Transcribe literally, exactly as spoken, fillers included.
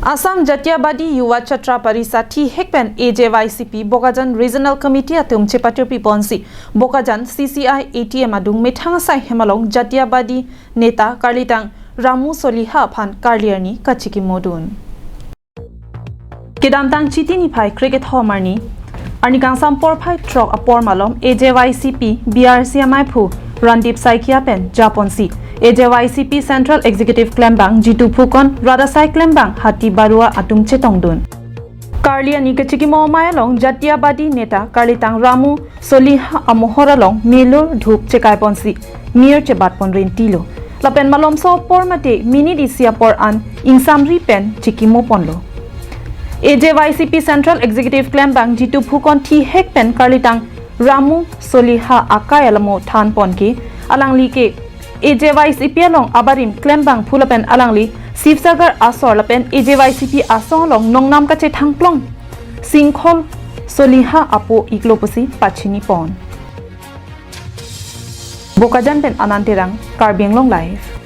Assam Jatiyabadi Yuva Chhatra Parishad thihek pen A J Y C P Bokajan Regional Committee atum chepatirpi ponsi Bokajan C C I A T M adung methang asai hem along Jatiyabadi Neta karlitang Ramu Soliha aphan karli arni kachikimodun. Kedamtang Chiti niphai krekethom arni, arni kangsam porphai throk apor malom A J Y C P B R C amaiphu Randip Saikia pen japonsi A J Y C P Central Executive klembang Jitu Phukon, rat asai klembang Hati Barua atum chetongdun. Karli arni kachikimo amei along Jatiyabadi Neta karlitang Ramu Soliha amohor along milur dhup chekai ponsi mir chebat pon rentilo. Lapen malomso apor mate minute isi apor an ingsamri pen chikimo ponlo. A J Y C P Central Executive klembang Jitu Phukon thihek pen karlitang Ramu Soliha akai alamo than ponke alangli ke A J Y C P along abarim klembangphu lapen alangli Sibsagar asor lapen A J Y C P asong along nongnam kachethangplong Singkhol Soliha apo iklo pusi pachini pon. Bokajan pen Anand Terang, Karbi Anglong Live.